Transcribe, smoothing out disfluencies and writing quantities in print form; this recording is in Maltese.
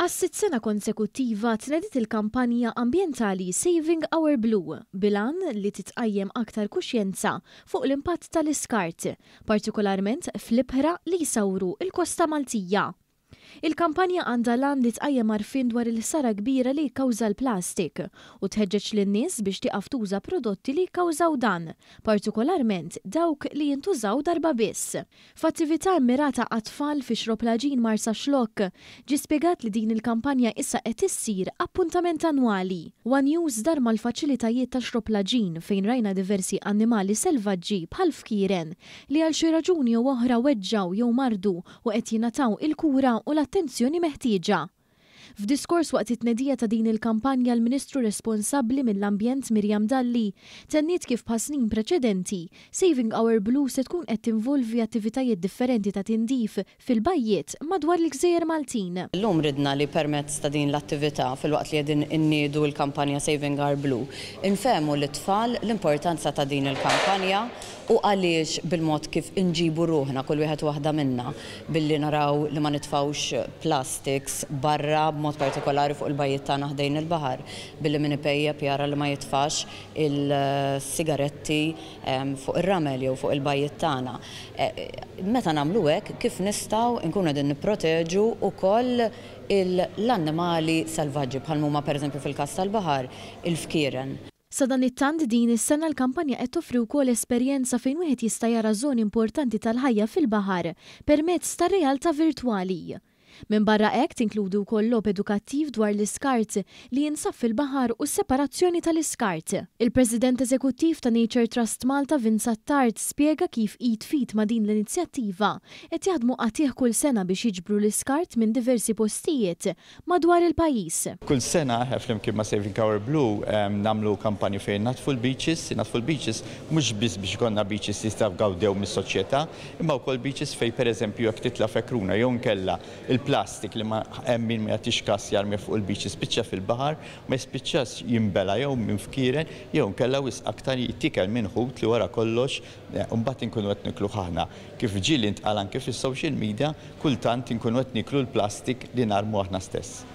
Għas-sitt sena konsekuttiva tnediet il-kampanja ambjentali Saving Our Blue bil-għan li titqajjem aktar kuxjenza fuq l-impatt tal-iskart, partikolarment fl-ibħra li jsawru l-kosta Maltija. Il-kampanja għandha l-għan li tqajjem għarfien dwar il-ħsara kbira li jikkawża l-plastik u tħeġġeġ lin-nies biex tieqaf tuża prodotti li jikkawżaw dan, partikolarment dawk li jintużaw darba biss. F'attività mmirata għat-tfal fi Xrobb l-Għaġin Marsaxlokk, ġie spjegat li din il-kampanja issa qed issir appuntament annwali. One News dar mal-faċilitajiet ta' Xrobb l-Għaġin fejn rajna diversi annimali selvaġġi bħal fkieren li għal xi raġuni jew oħra weġġgħu jew mardu u qed jingħataw il-kura u l-attenzjoni meħtieġa. F'diskors waqt it-tnedija ta' din il-kampanja l-Ministru responsabbli mill-Ambjent Miriam Dalli tenniet kif bħas-snin preċedenti, Saving Our Blue se tkun qed tinvolvi attivitajiet differenti ta' tindif fil-bajjiet madwar il-gżejjer Maltin. Illum ridna li permezz ta' din l-attività, filwaqt li qegħdin inniedu l-kampanja Saving Our Blue, infehmu lit-tfal l-importanza ta' din il-kampanja u għaliex bil-mod kif inġibu ruħna kull wieħed u waħda minna billi naraw li ma nitfgħux plastics barra b'mod partikolari fuq il-bajjiet tagħna ħdejn il-baħar, billi min ipejjep jara li ma jitfax il-sigaretti fuq ir-ramel jew fuq il-bajjiet tagħna. Meta nagħmlu hekk kif nistgħu nkunu qegħdin nipproteġu wkoll l-annimali selvaġġi bħal m'huma pereżempju fil-każ tal-baħar il-fkieren. Sadanittant din is-sena l-kampanja qed toffri wkoll esperjenza fejn wieħed jista' jara żoni importanti tal-ħajja fil-baħar permezz tar-realtà virtwali. Minbarra hekk tinkludi wkoll logħob edukattiv dwar l-iskart li jinsab fil-baħar u s-separazzjoni tal-iskart. Il-President Eżekuttiv ta' Nature Trust Malta Vince Attard spjega kif id f'id ma' din l-inizjattiva qed jaħdmu qatigħ kull sena biex jiġbru l-iskart minn diversi postijiet madwar il-pajjiż. Kull sena flimkien ma' Saving Our Blue nagħmlu kampanji fejn naddfu l-beaches, naddfu l-beaches mhux biss biex ikollna beaches li jistgħu mis-soċjetà, imma wkoll beaches fejn pereżempju jekk titla' fekruna jew inkella il-plastik li ma hemm min ma jagħtix kas jarmi fuq il-beach jispiċċa fil-baħar, ma jispiċċax jinbela' jew minn fkieren jew inkella wisq aktar jittiekel minn ħut li wara kollox mbagħad inkunu qed nikluh aħna. Kif ġieli ntqal anke fis-social media, kultant inkunu qed niklu l-plastik li narmu aħna stess.